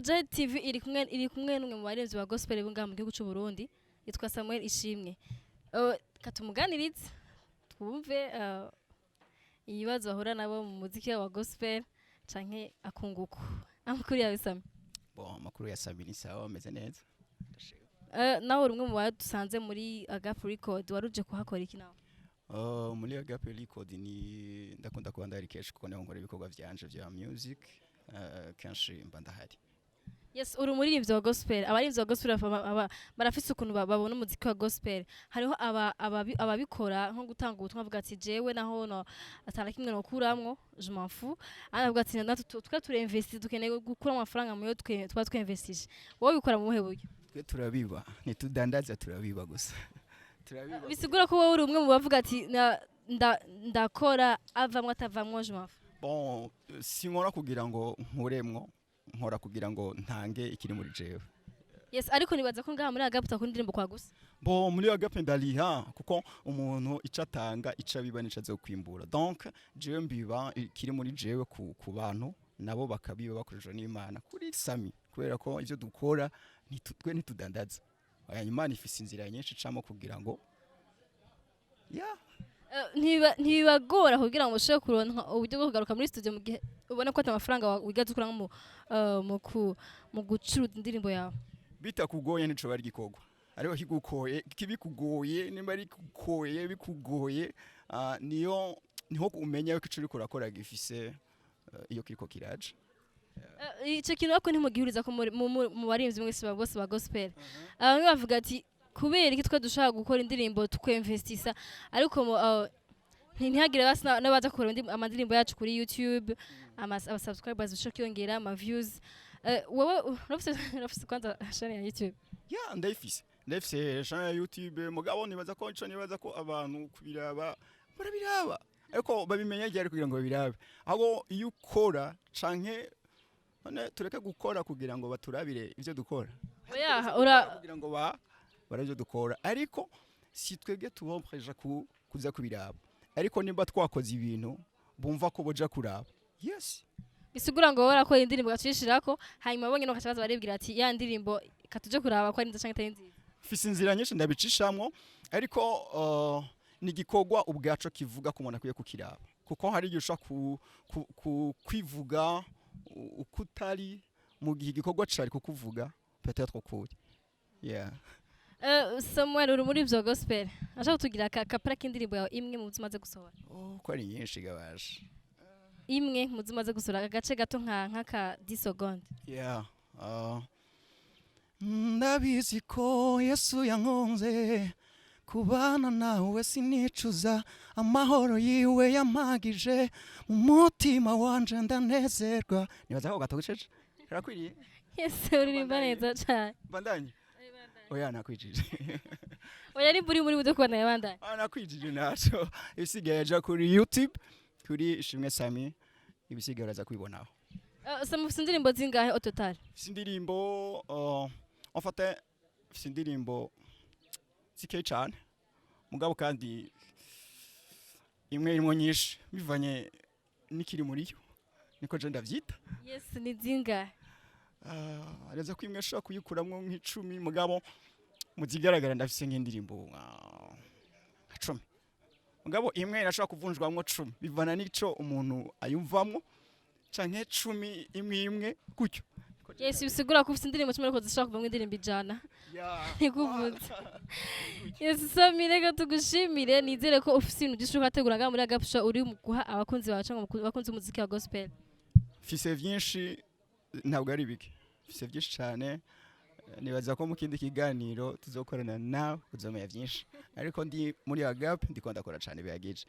Kuja TV iri kumwe n'umwe mu baremvyi ba gospel bo ngaha mu gihugu c'u Burundi, yitwa Samuel Ishimwe. Katumuganirize twumve ibibazo bahura nabo mu muziki wa gospel canke akunguko. Amakuru yawe, Sami? Bon, amakuru ya Sami ni sawa, ameze neza. Nawe uri umwe mu badusanze muri Agape Record. Waruje kuhakora iki nawe? Muri Agape Record ni ndakunda kuba ndahari kenshi, kuko niho nkora ibikorwa vyanje vya music. Kenshi mba ndahari. Yes, uri umuririmbyi wa gospel. Abaririmbyi ba gospel barafise ukuntu babona umuziki wa gospel. Hariho ababikora nko gutanga ubutumwa, avuga ati: "Jewe naho no atana kimwe nokuramwo, je m'en fous." Abandi bavuga ati: "Natwe twe turinvesti, dukeneye gukura amafaranga muyo twe tuba twinvestije." Wowe bikora mu buhe buryo? Twe turabiba, ntitudandaza, turabiba gusa, turabiba gusa. Bisigura ko wowe uri umwe mu bavuga ati: "Ndakora avamwo atavamwo, je m'en fous." Bon, sinkora kugira ngo nkuremwo, nkora kugira ngo ntange ikiri muri jewe. Yes, ariko nibaza ko ngaha muri Agape utakunda indirimbo kwa gusa. Bon, muri Agape ndariha, kuko umuntu ico atanga, ico abiba, nico azokwimbura. Donc jewe mbiba ikiri muri jewe ku bantu, nabo bakabiba bakoresheje n'Imana kuri Sami, kubera ko ivyo dukora twe ntitudandaza. Oya, Imana ifise inzira nyinshi icamo kugira ngo ya. Ntibibagora kugira ngo ushobore kuronka uburyo bwo kugaruka muri studio mu gihe ubona ko ata amafaranga wigaze ukuramwo mu gucuruza indirimbo yawe? Bitakugoye nico bari gikorwa, ariko kigukoye, kibikugoye, nimba ari kugoye, bikugoye, niyo niho umenya yuko ico uriko urakora gifise iyo kiriko kiraja. Ico kintu ariko ntimugihuriza ko mu barimvyi mwese bose ba gospel. Bamwe bavuga ati: "Kubera iki twe dushobora gukora indirimbo tukinvestisa, ariko ntihagire basi n'abaza kureba amandirimbo yacu kuri YouTube, ama subscribers bashobora kwiyongera, ama views?" Wowe urafise kwanza chaîne ya YouTube? Ya, ndayifise channel ya YouTube. Mugabo nibaza ko ico nibaza ko abantu kubiraba barabiraba, ariko babimenya ryari kugira ngo babirabe? Ahubwo iyo ukora canke none tureke gukora kugira ngo baturabire ivyo dukora? Oya, ura Kugira ngo barabe ivyo dukora, ariko si twebwe tubompreja kuza kubiraba. Ariko nimba twakoze ibintu bumva ko boja kuraba, yes. Bisigura ngo wowe urakora indirimbo ugacishirako, hanyuma bonyene bakaca baza baribwira ati: "Ya ndirimbo katuje kuraba ko ari nziza canke itari nziza." Mfise inzira nyinshi ndabicishamwo, ariko ni igikorwa ubwaco kivuga ko umuntu akwiye kukiraba, kuko hari igihe ushobora kwivuga uko utari mu gihe igikorwa cari kukuvuga peut-être ukuri, yeah. Samuel, uri muri ivyo gospel, ashaka kutugira akapera k'indirimbo yawe imwe mu zo umaze gusohora. Oh, ko ari nyinshi gabasha. Imwe mu zo umaze gusohora, agace gato nk'aka 10 secondes. Yeah. Ndabizi ko Yesu yankunze, kubana nawe sinicuza, amahoro yiwe yampagije mu mutima wanje, ndanezerwa. Nibaza ko gatogesheje karakwiriye. Yes, uririmba neza cane. Bandanye? Oya, nakwijije. Oya, nimba uri muri buze kubandanya, bandanya. Ah, nakwijije naco. Ibisigaye aja kuri YouTube kuri Ishimwe Sami, ibisigaye uraza kwibonaho. Samu, ufise indirimbo zingahe au total? Mfise indirimbo, en fait mfise indirimbo zikeyi cane, mugabo kandi imwe irimwo nyinshi bivanye n'ikiri muri yo, niko je ndavyita. Yes, ni zingahe? Ah, areza ko imwe ashobora kuyikuramwo nk'icumi, mugabo mu zigaragara ndafise nk'indirimbo nka 10, mugabo imwe irashobora kuvunjwamwo 10, bivana n'ico umuntu ayumvamwo, canke 10 imwe imwe gutyo. Yes, bisigura ko ufise indirimbo 10 ariko zishobora kuvamwo indirimbo 100. Ntikuvuze. Yes, Sami, reka tugushimire. Nizere ko ufise ibintu byinshi uriko urategura ngaha muri Agape Show, uri mu guha abakunzi bawe canke abakunzi b'umuziki wa gospel. Mfise vyinshi, ntabwo ari bike, mfise vyinshi cane. Nibaza ko mu kindi kiganiro tuzokorana nawe uzomenya vyinshi, ariko ndi muri Agape, ndiko ndakora cane bihagije.